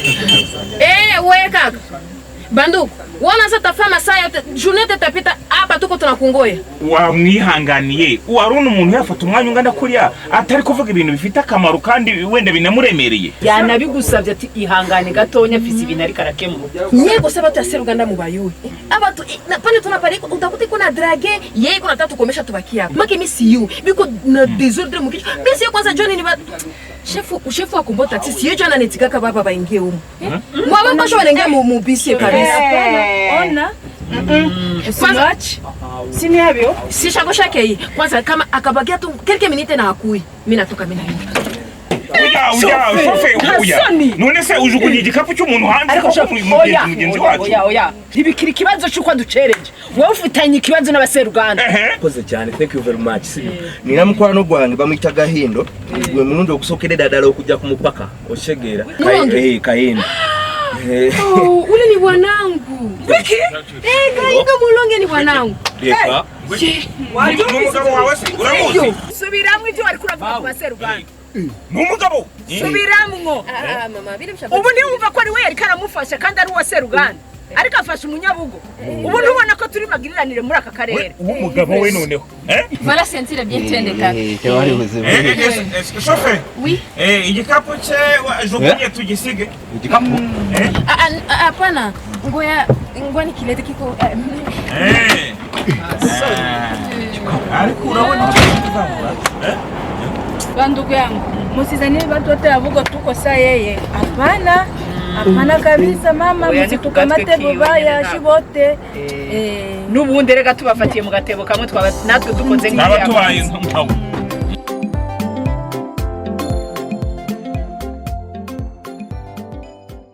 Eh, we kaka. Banduku, wana tafa masaa yote, journée yote tapita hapa tuko tunakungoya. Wamwihanganiye, waruna umuntu yafata umwanya ungana kuriya atari kuvuga ibintu bifite akamaro kandi wenda binamuremereye. Yanabigusabye ati ihangane gatonya, afise ibintu ariko arakemura. Nyie kosa batu ya Seruganda mubayui. Aba tu na pale tunaparika utakuta iko na drague, yeye iko nataka tukomesha tubaki hapa. Make mi siyu, biko na désordre mukichwa. Mimi siyo kwanza John ni ba shefu shefu akombo taxi siyo John anetikaka baba baingie humu. Mwaba pasho wanaingia mu bisi kabisa. Ona. Kwanza Si nabyo. Si shako shake hii. Kwanza kama akabakia tu quelques minutes na akui. Mimi natoka mimi naenda. Oya, oya, shoferi, oya. Hasani. None se ujugunye igikapu cy'umuntu hanze Ariko koko? shofu, Mugenzi oya, mugenzi oya, wacu. Oya, oya, ntibikiri ikibazo cy'uko aducereje, wowe ufitanye ikibazo n'abaseruganda. Ehe. Koze cyane, thank you very much. Sibyo, nina mukwano gwange bamwita Gahindo, gwe mulundi ogusookera ddala okujja ku mupaka, okitegeera? Mulungi? Eh, Kahindo. Eh, Oh, ule ni bwanangu. Wiki? Eh, Kahindo Mulonge ni bwanangu. Reka. Ni umugabo wawe se? Uramuzi? Subiramwo ibyo wari kuravuga ku baseruganda. Ni umugabo. Subiramwo. Ah, mama, vile mshamba. Ubu ntiwumva ko ari we yariko aramufasha kandi ari uwa Seruganda, ariko afasha umunyabugo? Ubu ntubona ko turi magiriranire muri aka karere? Uw'umugabo we noneho, eh? Voilà, ceinture bien, twende kaka. Tewali buzibu. Eh, eh, eh, shoferi. Oui. Eh, igikapu cye wajugunye tugisige. Igikapu? Eh. Ah, ah, hapana. Ngoya, ngoya nikilete kiko. Eh, Eh. Ariko urabona icyo tuzakora, eh? Bandugu yangu, musizanie watu wote wavugo tuko saa yeye. Hapana. Hapana kabisa mama, Oya, ni msitukamate kugatwe kiwe bubaya nyene. shi bote. Eh. N'ubundi rega tubafatiye mu gatebo kamwe twaba natwe dukoze Naba nk'ibyo. tubaye nkawe.